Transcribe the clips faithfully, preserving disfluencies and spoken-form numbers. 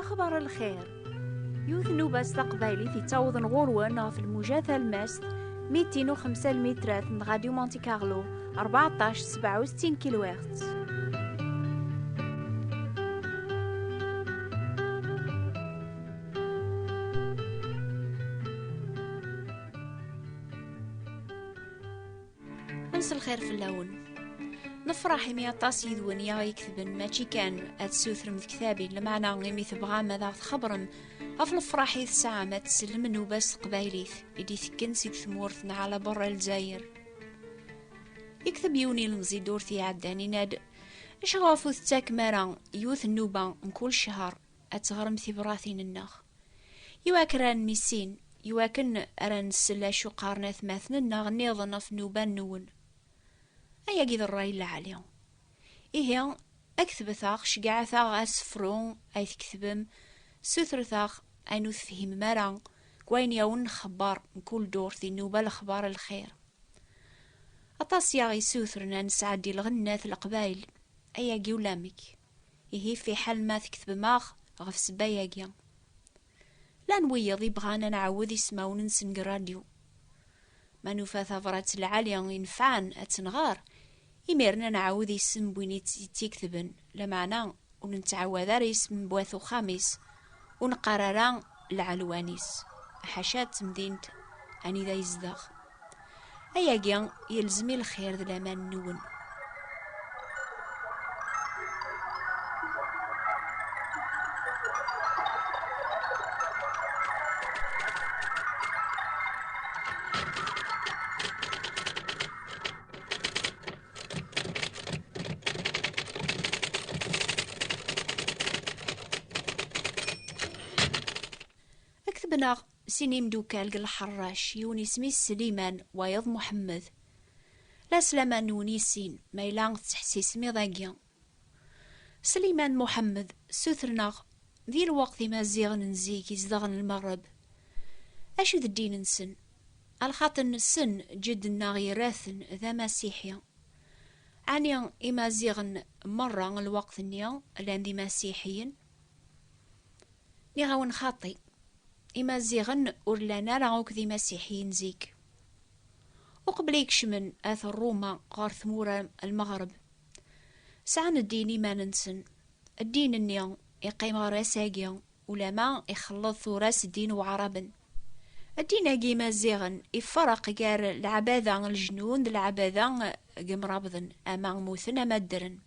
Xbar lxir. Yiwet n nnuba s taqbaylit yettawḍen ɣur-wen ɣef lmuja talmast, mitin u xemsa lmitrat n Radio Monte Carlo, rbeɛṭac sebɛa u settin kilohertz. Mselxir fell-awen. Nefṛeḥ imi aṭas yid-wen i aɣ-iketben, mačči kan ad tessutrem tektabin, lameɛna imi tebɣam ad aɣ-txebrem ɣef lefṛaḥ i tesɛam ad tsellem nnuba s teqbaylit i d-itekken seg tmurt n ɛla berra Lezzayer. Yekteb yiwen ilemẓi ddurt iɛeddan, yenna-d: "Acuɣef ur tettakem ara yiwet nnuba mkul ccher ad teɣrem tibratin-nneɣ? Iwakken ara nemmissin, iwakken ara nsel acu qqaren atmaten-nneɣ nniḍen ɣef nnuba-nwen." Ayagi d ṛṛay n lɛali. Ihi, ketbet-aɣ, ceggɛet-aɣ asefru ay tketbem, sutret-aɣ ayen ur tefhimem ara deg wayen i awen-nxebber mkul ddurt di nnuba lexbar lxir. Aṭas i aɣ-yessutren ad nesɛeddi lɣennat n Leqbayel, ayagi ulamek. Ihi fiḥel ma tketbem-aɣ ɣef ssebba-agi. Llan wiyiḍ i bɣan ad nɛawed ismawen-nsen deg rradyu. Ma nufa tabrat lɛali inefɛen ad tt-nɣer, imiren ad nɛawed isem n win i tt-, i tt-iketben, lameɛna ur nettɛawad ara isem n wat uxxam-is, ur neqqar ara lɛelwan-is, ḥaca d temdint anida yezdeɣ. Ayagi yelzem i lxir d laman-nwen. Ketben-aɣ sin imdukal deg Lḥerrac, yiwen isem-is Sliman, wayeḍ Muḥemmed. La slama-nwen i sin, ma yella tettḥessisem iḍ-agi. Sliman Muḥemmed, sutren-aɣ di lweqt Imaziɣen n zik izedɣen Lmeɣreb. Acu d ddin-nsen? Alxaṭer nessen ǧedd-nneɣ yerra-ten d amasiḥi. Ɛni Imaziɣen merra lweqt-nni llan d imasiḥiyen? Nniɣ-awen xaṭi. Imaziɣen ur llan ara akk d imasiḥiyen zik. Uqbel i kecmen at Ṛuma ɣer tmura n Lmeɣreb, sɛan ddin iman-nsen. Ddin-nni iqqim ɣer ass-agi, ulama ixelleḍ tura s ddin Waɛraben. Ddin-agi Imaziɣen ifreq gar leɛbada n leǧnun d leɛbada n yemrabḍen, ama mmuten ama ddren.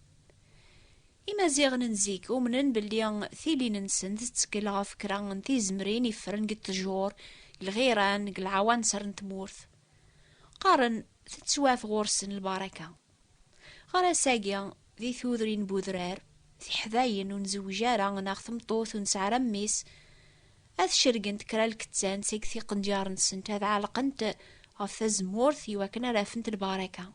Imaziɣen n zik umnen belli tilin-nsen tettkel ɣef kra n tizemrin iffren deg ttjur, deg lɣiran, deg lɛawanser n tmurt. Qqaren tettwaf ɣur-sen lbaraka. Ɣer ass-agi, di tudrin n udrar, tiḥdayin ur nzewwej ara neɣ tmeṭṭut ur nesɛi ara mmi-s, ad cergent kra lkettan seg tiqendyar-nsent, ad ɛelqent ɣef tazemmurt iwakken ara afent lbaraka.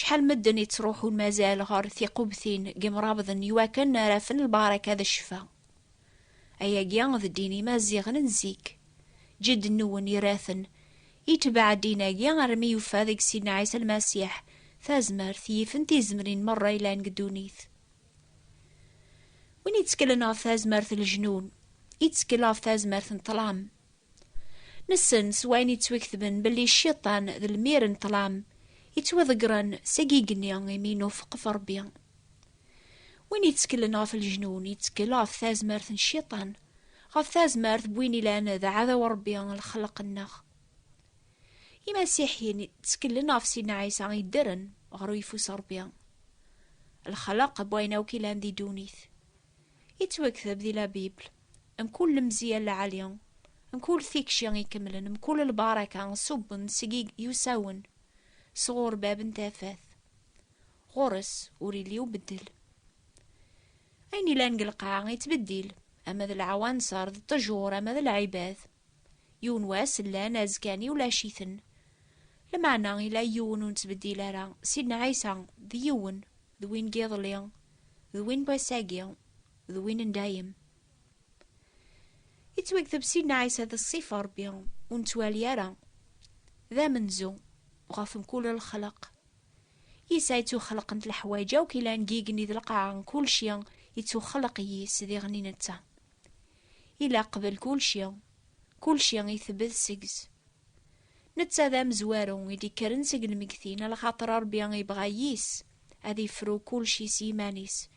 Acḥal medden yettruḥun mazal ɣer tiqubtin n yemrabḍen iwakken ara afen lbaraka d ccfa. Ayagi d ddin Imaziɣen n zik. Ǧedd-nwen ira-ten. Itbeɛ ddin-agi armi yufa deg Sidna Ɛisa Lmasiḥ tazmert yifen tizemrin merra yellan deg ddunit. Win itteklen ɣef tazmert n leǧnun, ittkel ɣef tazmert n ṭṭlam. Nessen s wayen yettwaketben belli cciṭan d lmir n ṭṭlam yettwaḍeggren seg igenni imi nufeq ɣef Ṛebbi. Win yetteklen ɣef leǧnun, yettkel ɣef tazmert n cciṭan, ɣef tazmert n win ilan d aɛdaw n Ṛebbi, lxelq-nneɣ. Imasiḥiyen tteklen ɣef Sidna Ɛisa yeddren ɣer uyeffus n Ṛebbi, lxelq n wayen akk ilan di ddunit. Yettwakteb di la Bible, mkul lemziyya lɛali, mkul tikci ikemlen, mkul lbaraka ṣubben seg i yusawen, sɣur bab n tafat. Ɣur-s ur illi ubeddel. Ayen ilan deg lqaɛa yettbeddil, ama d leɛwanser, d ṭṭjur, ama d lɛibad. Yiwen wass llan, azekka-nni ulac-iten. Lameɛna ila yiwen ur nettbeddil ara, Sidna Ɛisa d yiwen, d win n yiḍelli, d win n wass-agi, d win n dayem. Yettwakteb Sidna Ɛisa d ṣṣifa n Ṛebbi, ur nettwali ara. D amenzu ɣef mkul lexleq. Yis-a i ttuxelqent leḥwayeǧ akk ilan deg igenni d lqaɛa, kulci yettuxleq yis diɣen i netta. Ila qbel kulci, kulci itbed seg-s. Netta d amezwaru i d-ikkren seg lmegtin, alaxaṭer Ṛebbi ibɣa yis ad ifru kulci s yiman-is,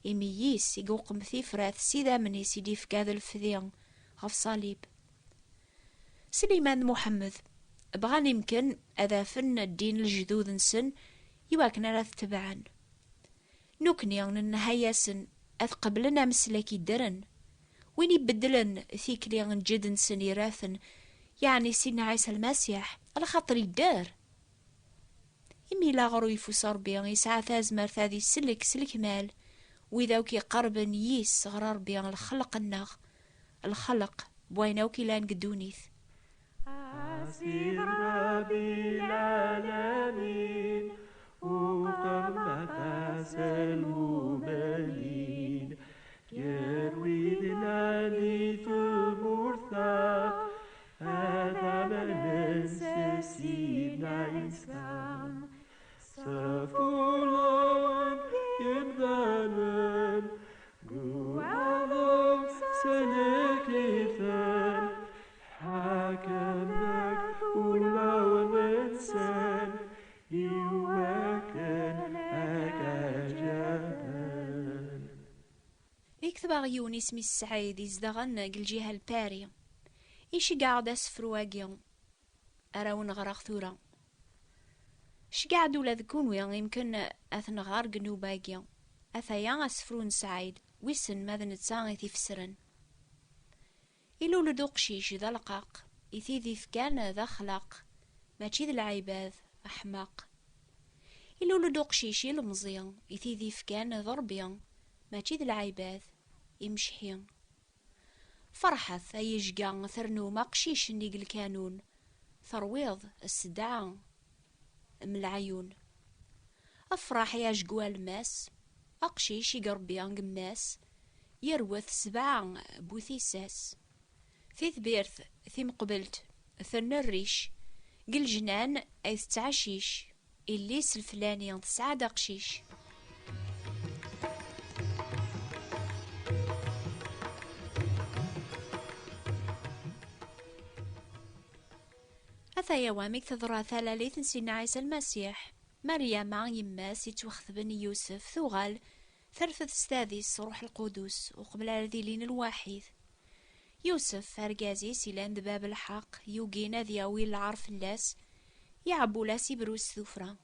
imi yis i yuqem tifrat s idammen-is i d-ifka d lefdi ɣef ṣalib. Sliman d Muḥemmed bɣan imken ad afen ddin n lejdud-nsen iwakken ara t-tebɛen. Nukni nenha-yasen ad qeblen ameslak iddren. Win ibeddlen tikli n ǧedd-nsen iraten, yeɛni Sidna Ɛisa Lmasiḥ, alaxaṭer idder. Imi laɣer uyeffus Ṛebbi yesɛa tazmert ad isellek s lekmal wid akk iqerben yis ɣer Ṛebbi, lxelq-nneɣ, lxelq n wayen akk ilan deg ddunit. A Sidi Ṛebbi lɛalamin, uqem aṭas n lmubalin, gar wid llan di tmurt-a, ad amnen s Sidna Ɛisa. Sefulun yemdanen, guɛḍen selkiten, ḥakemek ulawen-nsen, iwakken ad k-ɛeǧben. Yekteb-aɣ yiwen isem-is Sɛid, izedɣen deg lǧiha n Lpari. Iceggeɛ-d asefru-agi ara wen-ɣreɣ tura. Ceggeɛ-d ula d kunwi imken ad t-nɣer deg nnuba-agi. Ataya asefru n Sɛid, wissen ma d netta i t-ifesren. Ilul-d uqcic d aleqqaq, i tid ifkan d axlaq, mačči d lɛibad, aḥmaq. Ilul-d uqcic ilemẓi, i tid ifkan d Ṛebbi, mačči d lɛibad, imecḥi. Ferḥet ay ijga, ternum aqcic nnig lkanun, terwiḍ ssedɛa m leɛyun. Afraḥ i ajgu alemmas, aqcic i irebbi yemma-s, yerwet sebɛa bu tissas. Titbirt timeqbelt tenna rric, deg lejnan ay tettɛacic. Illi-s leflani tesɛa-d aqcic. Ataya wamek teḍra talalit n Sidna Ɛisa Lmasiḥ. Maryama, yemma-s yettwaxetben i Yusef, tuɣal terfed s tadist s Ṛuḥ Lqudus uqbel ara d-ilin lwaḥid. Yusef, argaz-is ilan d bab lḥeqq, yugin ad yawi lɛar fell-as, iɛebbul-as ibru s tuffra.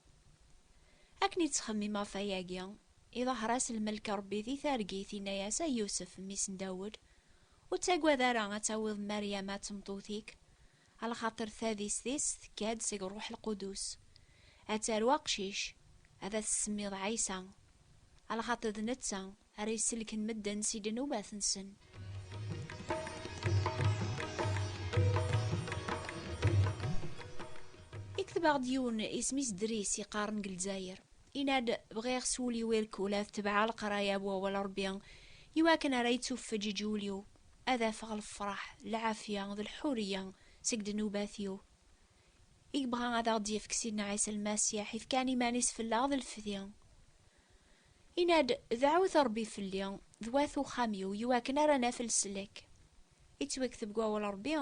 Akken i ttxemmim ɣef wayagi, iḍaher-as lmelk Ṛebbi di targit, inna-yas: "A Yusef, mmi-s n Dawed, ur ttagad ara ad tawiḍ Maryama d tmeṭṭut-ik, alaxaṭer tadist-is tekka-d seg Ṛuḥ Lqudus. Ad taru aqcic, ad as-tsemmiḍ Ɛisa, alaxaṭer d netta ara iselken medden si ddnubat-nsen." Ikteb-aɣ-d yiwen isem-is Dris, iqqaren deg Lezzayer. Inna-d: "Bɣiɣ s wul-iw irkul ad tebɛeɣ leqraya n wawal Ṛebbi, iwakken ara yettufeǧǧeǧ wul-iw, ad afeɣ lefṛaḥ, lɛafya d lḥuriya seg ddnubat-iw." I yebɣa ad aɣ-d-yefk Sidna Ɛisa Lmasiḥ, ifkan iman-is fell-aɣ d lefdi. Inna-d: "Dɛut Ṛebbi fell-i, d wat uxxam-iw, iwakken ara naf leslak." Ittwakteb deg wawal Ṛebbi: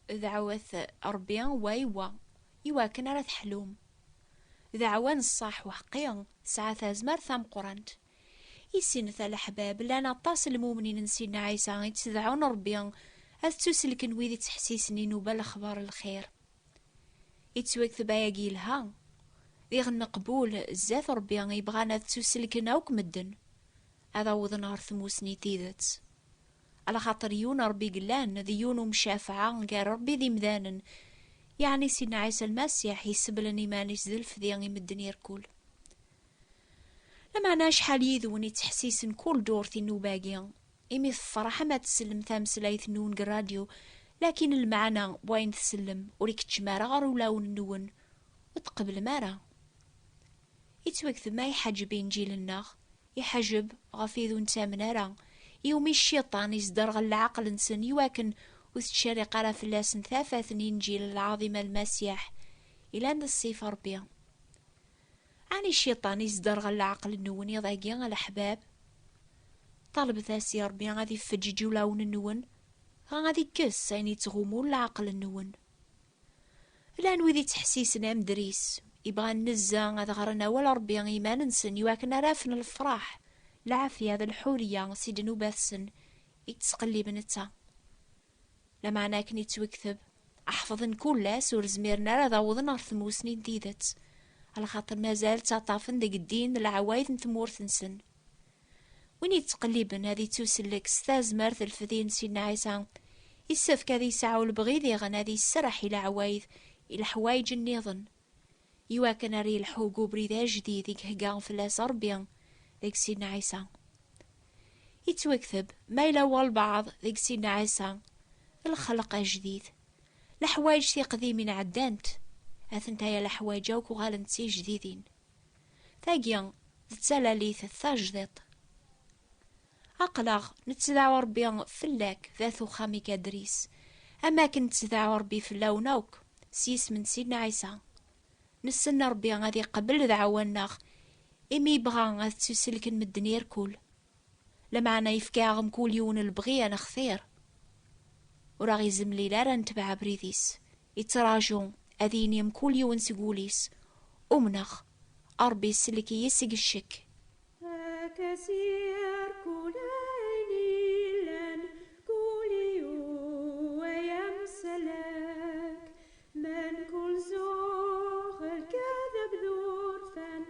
"Dɛwet Ṛebbi wa i wa, iwakken ara teḥlum." Dɛwa n ṣṣeḥ uḥeqqi tesɛa tazmert tameqqrant. I sin taleḥbab, llan aṭas n lmumnin n Sidna Ɛisa i ttedɛun Ṛebbi ad ttuselken wid ittḥessisen i nnuba n lexbar n lxir. Ittwakteb ayagi yelha. Diɣen meqbul zdat Ṛebbi, yebɣan ad ttuselken akk medden, ad awḍen ɣer tmusni n tidet. Alaxaṭer yiwen Ṛebbi i yellan, d yiwen umcafeɛ gar Ṛebbi d imdanen, yeɛni Sidna Ɛisa Lmasiḥ, yesseblen iman-is d lefdi i medden irkul. Lameɛna acḥal yid-wen ittḥessisen kul ddurt i nnuba-agi, imi tefṛeḥem ad tsellem tameslayt-nwen deg ṛṛadyu, lakin lmeɛna n wayen tsellem ur ikeččem ara ɣer ulawen-nwen, ur tqeblem ara. Ittwakteb ma iḥaǧeb Inǧil-nneɣ, iḥaǧeb ɣef wid ur nettamen ara, iwumi cciṭan isderɣel leɛqel-nsen iwakken ur tettcerriq ara fell-asen tafat n Inǧil lɛaḍima n Lmasiḥ, ilan d ṣṣifa Ṛebbi. Ɛni cciṭan isderɣel leɛqel-nwen iḍ-agi, a leḥbab? Ṭalbet-as i Ṛebbi ad ifeǧǧeǧ ulawen-nwen, Dɣa ad ikkes ayen yettɣumun leɛqel-nwen. Llan wid yettḥessisen am Dris, ibɣan nezzeh ad ɣren awal Ṛebbi i yiman-nsen iwakken ara afen lefṛaḥ, lɛafya d lḥuriya si ddnubat-sen i yettqelliben netta. Lameɛna akken yettwekteb, ḥefḍen kul ass ur zmiren ara ad awḍen ɣer tmusni n tidet, alaxaṭer mazal ttaṭṭafen deg ddin d leɛwayed n tmurt-nsen. Win yettqelliben ad ittusellek s tazmert lfedi n Sidna Ɛisa, issefk ad yesɛu lebɣi diɣen ad iserreḥ i leɛwayed, i leḥwayeǧ nniḍen, iwakken ar yelḥu deg ubrid ajdid i ihegga fell-as Ṛebbi deg Sidna Ɛisa. Yettwekteb, ma yella walbeɛḍ deg Sidna Ɛisa, lxelq ajdid. Leḥwayeǧ tiqdimin ɛeddant, atenta ya leḥwayeǧ akk uɣalent d tijdidin. Tagi d talalit tajdiṭ. Aql-aɣ nettdaɛu Ṛebbi fell-ak, d at uxxam-ik a Dris, am akken nettdaɛu Ṛebbi fell-awen akk, s yisem n Sidna Ɛisa. Nessen Ṛebbi ad iqebbel dɛawa-nneɣ, imi yebɣa ad ttuselken medden irkul. Lameɛna yefka-aɣ mkul yiwen lebɣi ad nextir. Ur aɣ-izemlil ara ad netbeɛ abrid-is. Ittraǧu ad yini mkul yiwen seg wul-is: "Umneɣ, Ṛebbi isellek-iyi seg ccekk." Ad k-as-yerr kul ayen illan, kul yiwen ay amsalak, mkul zuɣ lkadeb d urfan,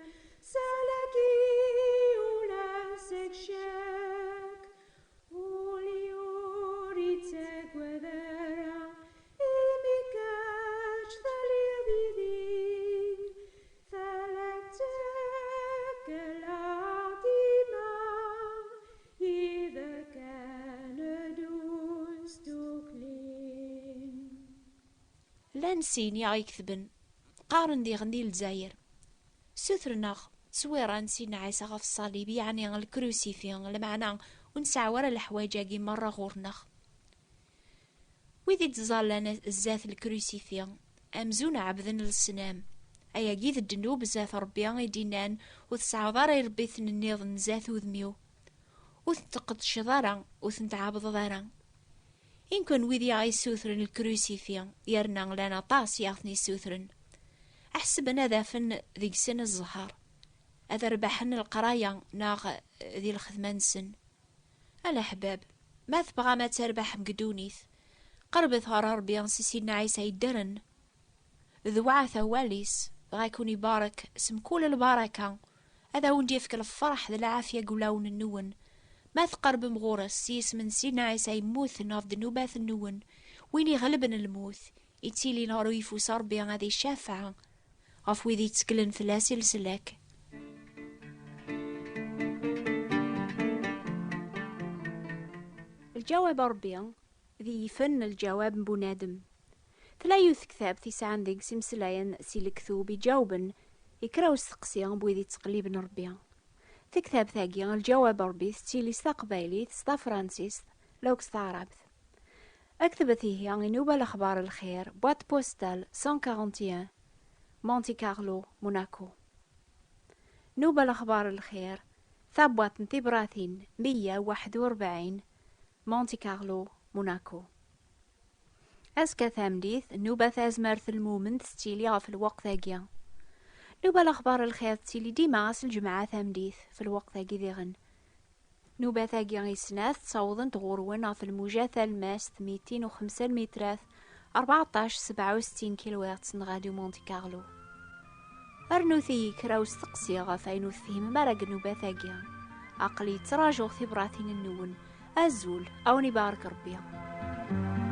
salak-iyi ula seg ccekk. Ul-iw ur ittagad ara, imi kečč telliḍ yid-i. Tala ttekleɣ dima, yid-k ad neddu s tukli. Llan sin i aɣ-iketben, qqaren diɣen di Lezzayer: "Sutren-aɣ tteswira n Sidna Ɛisa ɣef ṣṣalib, yeɛni lkrusifi, lameɛna ur nesɛi ara leḥwayeǧ-agi merra ɣur-neɣ." Wid i ttẓallan zdat lkrusifi, amzun ɛebden lesnam. Ayagi d ddnub zdat Ṛebbi i d-innan: "Ur tesɛuḍ ara iṛebbiten nniḍen zdat udem-iw. Ur ten-tqeddceḍ ara, ur ten-tɛebdeḍ ara." Inken wid i aɣ-issutren lkrusifi, yerna llan aṭas i aɣ-ten-issutren, ḥesben ad afen deg-sen zzher, ad rbaḥen leqraya neɣ di lxedma-nsen. A leḥbab, ma tebɣam ad terbaḥem deg ddunit, qerbet ɣer Ṛebbi s Sidna Ɛisa yeddren. Dewɛet awal-is, dɣa ad ken-ibarek s mkul lbaraka, ad awen-d-yefk lferḥ d lɛafya deg wulawen-nwen, ma tqerbem ɣur-s s yisem n Sidna Ɛisa yemmuten ɣef ddnubat-nwen, win iɣelben lmut, ittilin ɣer uyeffus Ṛebbi ad icafeɛ ɣef wid yetteklen fell-as i leslak. Lǧawab n Ṛebbi d yifen n lǧawab n bunadem. Tella yiwet tektabt yesɛan deg-s imeslayen si lektub iǧawben i kra usteqsi n wid yettqelliben Ṛebbi. Tektabt-agi, Lǧawab n Ṛebbi, tettili s taqbaylit, s tafransist, law s taɛrabt. Aktbet ihi i Nuba Lexbar Lxir, boîte postale cent quarante et un, Monte Carlo, Monaco. Nuba Lexbar Lxir, tabwaṭ n tibratin meyya u waḥed u rebɛin, Monte Carlo, Monaco. Azekka tameddit, nnuba tazmert n lmumen tettili ɣef lweqt-agi. Nnuba Lexbar Lxir tettili dima ass n lǧemɛa tameddit, f lweqt-agi diɣen. Nnubat-agi i snat ttawḍent ɣur-wen ɣef lmuja talemmast mitin u xemsa lmitrat, rbeɛṭac sebɛa u settin kilohertz n Radio Monte Carlo. Rnut-iyi kra usteqsi ɣef ayen ur tefhimem ara deg nnubat-agi. Aql-i ttrajuɣ tibratin-nwen. Azul, a wen-ibarek Rebbi.